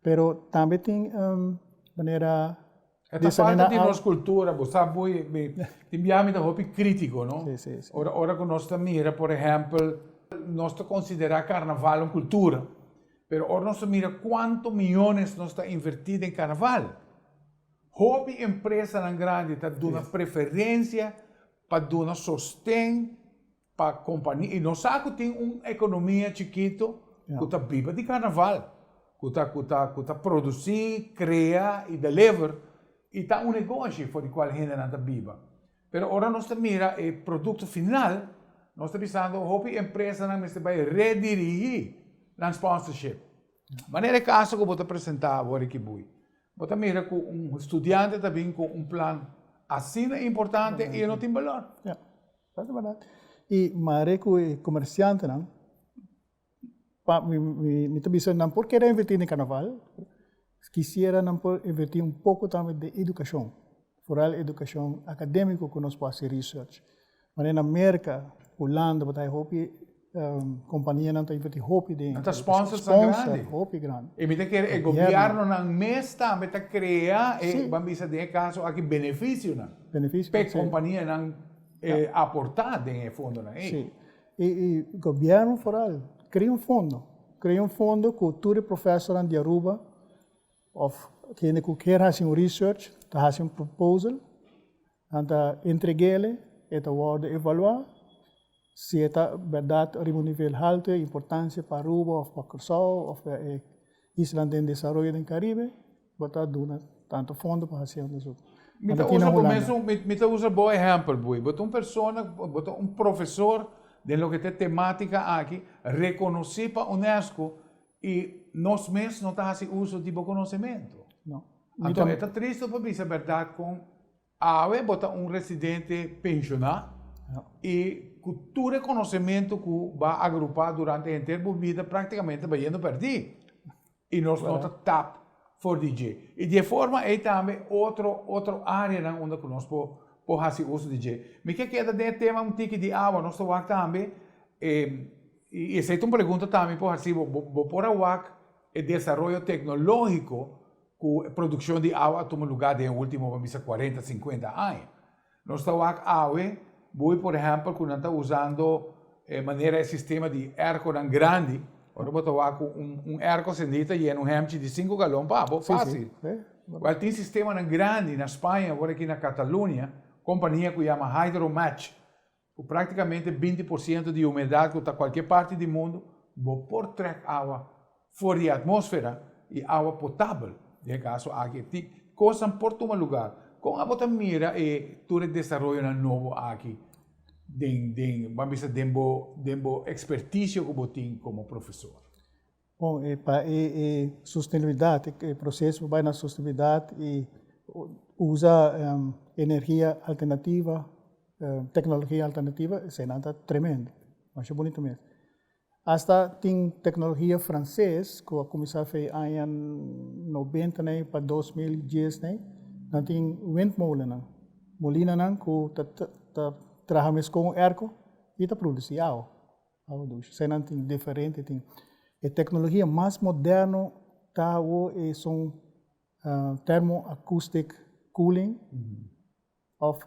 Pero tambe tin manera E ta falta di nos kultura, bo sa boy, tin biaha mi ta hopi kritiko, no? Si, si, si. Ora ora ku nos ta mira, por ehèmpel, nos ta konsiderá karnaval un kultura, pero ora nos ta mira kuantu miónes nos ta invertí den karnaval, Hopi empresanan grandi ta duna preferencia pa duna sosten pa kompania i nos sa ku tin un ekonomia chikito ku ta biba di karnaval, ku ta ku ta ku ta produsí, krea i deliver i ta un negoshi for di kual hendenan ta biba. Pero ora nos ta mira e produkto final, nos ta bisando hopi empresanan mester bai redirigí nan sponsorship. Manera e kaso ku bo ta presentá awor aki bui, bo ta mira ku un studiante ta bin ku un plan asina importante i e no tin balor. Ya, ta bèrdat. I mare ku e komersiantenan, pa mi mi ta bisa nan por kere invertí den karnaval, kisiera nan por invertí un poko tambe den edukashon, foral edukashon akadémiko ku nos por hasi research. Manera na Merka, Hulanda bo ta hay hopi kompanianan ta invertí hopi den Nan ta sponsor tan grandi. Sponsor hopi grandi. I mi ta kere e gobièrnonan mes tambe ta krea e, ban bisa den e kaso aki, benefisionan. Benefisionan, si. P'e kompanianan aportá den e fondonan ei. Si. I gobièrnu foral krea un fondo, krea un fondo ku tur e profesornan di Aruba òf kende ku kier hasi un research ta hasi un proposal. Nan ta entreg'ele, e ta wòrdu evaluá si e ta bèrdat riba un nivel haltu e importansia pa Aruba òf pa Kòrsou òf pa e islanan den desaroyo den Karibe, bo ta duna tantu fondo pa hasi onderzoek. Mi ta usa bo mesun, mi ta usa bo ehèmpel bui. Bo ta un persona, bo ta un profesor den loke ta e temátika aki, rekonosí pa UNESCO i nos mes no ta hasi uso di bo konosementu. No. Anto e ta tristu pa bisa bèrdat kon Awe bo ta un residente penshoná i ku tur e konosementu ku bo a agrupá durante henter bo bida práktikamente ta bayendo pèrdí i nos no ta tap for di dje. I di e forma ei tambe otro otro áreanan unda ku nos por por hasi uso di dje. Mi ke keda den e tema un tiki di awa, nos ta wak tambe i esei ta un pregunta tambe por hasi bo, bo por a wak e desaroyo teknológiko ku e produkshon di awa a tuma lugá den e último ban bisa kuarenta, sinkuenta aña. Nos ta wak awe bui por ehèmpel ku nan ta usando e manera e sistema di èrkonan grandi, ora bo ta wak ku un un èrko sendí ta yena un hèmchi di sinku galon pa bo fásil. Wèl tin sistemanan grandi na Spaña awor aki na Catalunya, kompania ku yama Hydromatch Ku práktikamente 20% di humedat ku ta kualke parti di mundu, bo por trèk awa for di e atmósfera i awa potabel. Den e kaso aki e tin kosnan por tuma lugar. Kon abo ta mira e tur e desaroyonan nobo aki den den ban bisa den bo den bo ekspertisio ku bo tin komo profesor? Bon, e pa e e sostenibilidat, e proseso pa bai na sostenibilidat i usa energia alternativa, teknologia alternativa, eseinan ta tremendo, masha bunito mes. Asta tin teknologia franses ku a kuminsá fe aña nobenta nei pa 2010 nei, nan tin windmolennan, molinanan ku ta ta traha mes kon un airco i ta produsí awa. Awa dushi. Eseinan tin diferente tin. E teknologia mas moderno ta awo e son thermoacoustic cooling of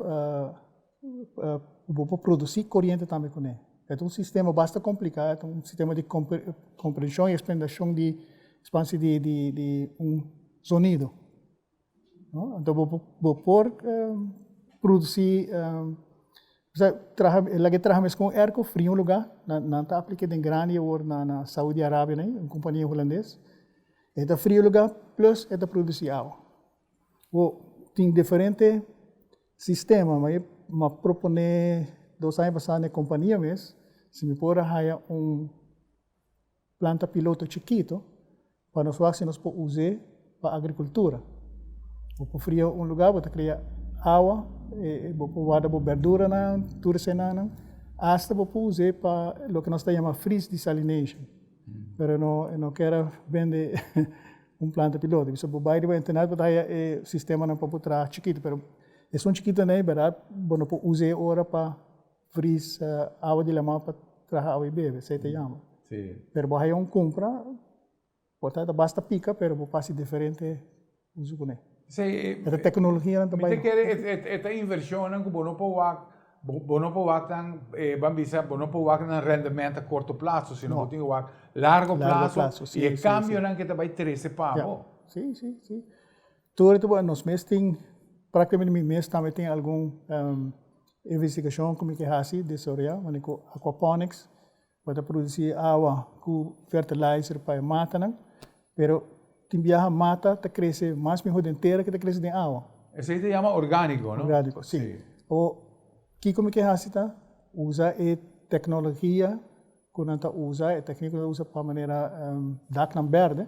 bo por produsi koriente tambe kuné. E ta un sistema basta kompliká, e ta un sistema di komprenshon i ekspandashon di ekspansi di un zonido. Anto bo por produci, osea traha laga e traha mes con airco fria un lugar, nan ta aplica den grandi awor na Saudi Arabia nan, un compania hulandes, e ta fria e lugar plus e ta produci awa. Bo tin diferente sistema, ma mi a propone dos aña pasa na e compania mes si mi por a haya un Planta piloto chikito pa nos wak si nos por us'é pa agrikultura. Bo por fria un lugá, bo ta kria awa, bo por warda bo berduranan, tur esenanan. Asta bo por us'é pa loke nos ta yama freeze desalination. Pero no e no kier a bende un planta piloto. Bisa bo bai riba internet bo ta haya e sistemanan pa bo traha chikito, pero esun chikito nei bèrdat bo no por us'é ora pa Vries awa di laman pa traha awa i bebe, esei ta yama. Pero bo haya un kumpra, bo ta basta pika pero bo por hasi diferente uso kuné. E ta teknologianan ta bai. Mi ta kere e ta invershonnan ku bo no por wak, bo no por wak nan, ban bisa, bo no por wak nan rendemento a korto plaso, sino bo tin ku wak largo plaso i e kambionan ke ta bai trese pa bo. Si, si, si. Tur e nos mes tin, praktikamente mi mes tambe tin algun. investigashon ku mi ke hasi, desaroyá, manera ku aquaponics, bo ta produsí awa ku fertilizer pa e matanan, pero tin biaha mata ta krese mas mihó den tera ke ta krese den awa. Esei ta yama orgániko, no? Orgániko, si. Awor, kiko mi ke hasi ta usa e teknologia ku nan ta usa, e teknik ku nan ta usa pa manera daknan bèrdè,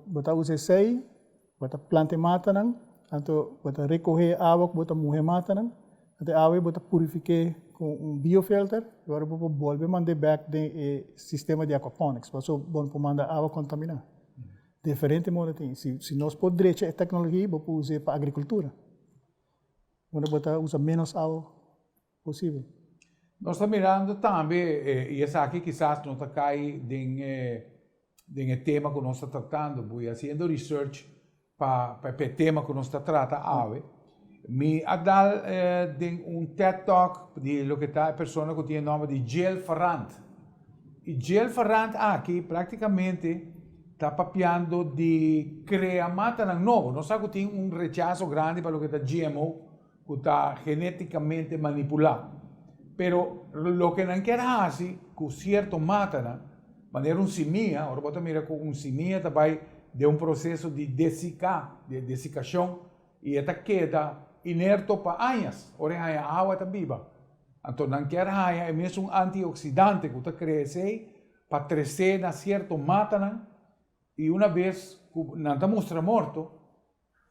bo ta usa esei, bo ta planta e matanan, anto bo ta rekohé e awa ku bo ta muha e matanan, anto e awa ei bo ta purifik'é ku un biofilter, i ora bo por bolbe mand'é bèk den e sistema di aquaponics, pasobra bo no por manda awa kontaminá. Diferente moda tin. Si nos por drecha e teknologia bo por us'é pa agrikultura, unda bo ta usa ménos awa posibel. Nos ta mirando tambe, i esaki kisas no ta kai den e den e tema ku nos ta tratando, bo hasiendo research pa pa e tema ku nos ta trata awe. Mi a dal den un TED Talk di loke ta e persona ku tin e nòmber di Jill Farrant. I Jill Farrant aki praktikamente ta papiando di krea matanan nobo. Nos sa ku tin un rechaso grandi pa loke ta GMO, ku ta genétikamente manipulá. Pero loke nan kier hasi ku sierto matanan, manera un simia, ora bo ta mira ku un simia ta bai den un proseso di desiká, di desikashon, i e ta keda inerto pa añas, ora e haña awa e ta biba. Anto nan kier haña e mesun antioksidante ku ta krea esei pa tresé na sierto matanan, i una bes ku nan ta mustra morto,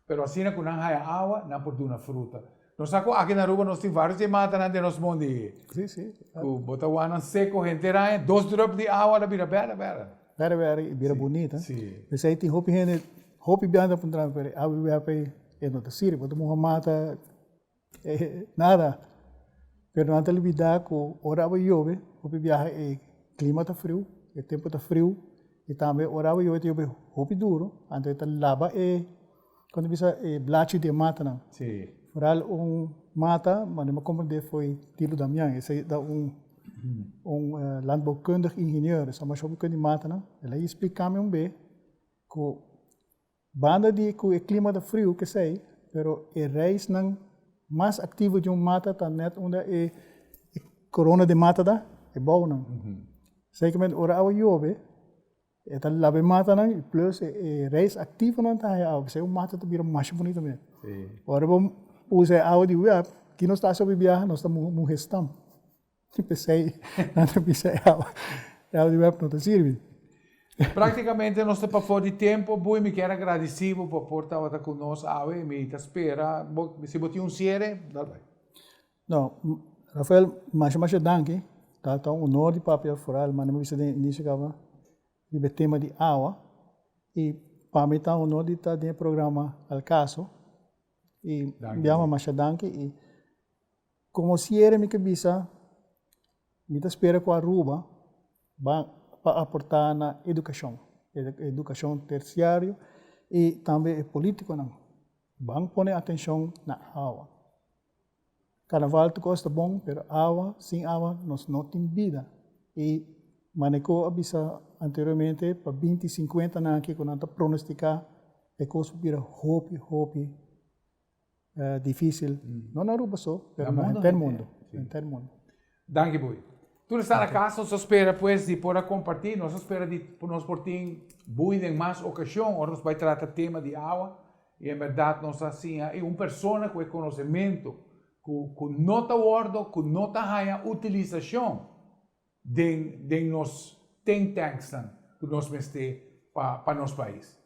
Pero asina ku nan haya awa, nan por duna fruta. Nos sa ku aki na Aruba nos tin varios di e matanan den nos mondi. Sí, sí. Ku bo ta wak nan seko henter aña, dos drup di awa ta bira bèrdè bèrdè. Bèrdè bèrdè i bira bunita. Sí. P'esei tin hopi hende, hopi biaha ta puntra mi, pero e awa di wèp ei e no ta sirbi, bo ta muha mata Nada. Pero nan ta olbida cu ora awa yobe, hopi biaha e clima ta friu, e tempo ta friu, y tambe ora awa yobe ta yobe hopi duro, anto e ta laba e, con ta bisa, e blachi di e matanan. Si. Vooral un mata, mane mi a comprende fo'i Tilo Damian, esey ta un un landbouwkundig ingenieur, e sa masha hopi con di matanan, el a splicami un be cu Banda di ku e klima ta friu kesei, pero e reisnan mas aktivo di un mata ta nèt unda e korona di mata ta, e bounan. Zekermente ora awa yobe, e ta laba e matanan i plus e reis aktivonan ta haña awa, p'esei un mata ta bira masha bunita mes. Ora bo usa e awa di wèp, ki nos ta hasi hopi biaha? Nos ta muhe stam. P'esei nan ta bisa e awa, e awa di wèp no ta sirbi. Práktikamente nos ta pafó di tempu. Bui, mi kier a gradisí bo pa por tabata ku nos awe i mi ta spera bo, si bo tin un siere, dal bai. No, Rafael, masha masha danki. Ta ta un honor di papia foral, manera mi bisa den inisio kaba, riba e tema di awa. I pa mi ta un honor di ta den e programa Al Caso. I biaha masha danki i Como siere mi ke bisa, mi ta spera ku Aruba ban pa aporta na edukashon, edukashon tersiario i tambe e politikonan ban pone atenshon na awa. Karnaval tur kos ta bon, pero awa, sin awa nos no tin bida i Maneko a bisa anteriormente pa binti sinkuenta nan aki ku nan ta pronostika e kos por bira hopi hopi Dificil, no na Aruba so, pero na henter mundo, henter mundo. Danki Boy. Tur esnan na cas nos ta spera pues di por a comparti, nos ta spera di nos por tin Boy den mas ocasion ora nos bay trata tema di awa y en berdad nos a siña y un persona cu e conocemento cu cu no ta wordo cu no ta haya utilisacion den den nos think tanksnan cu nos mester pa pa nos pais.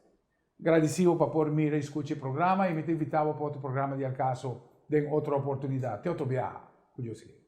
Gradicibo pa por mira y scucha e programa y mi ta invitabo pa otro programa di Al Caso den otro oportunidad. Te otro biaha. Cu Dios kier.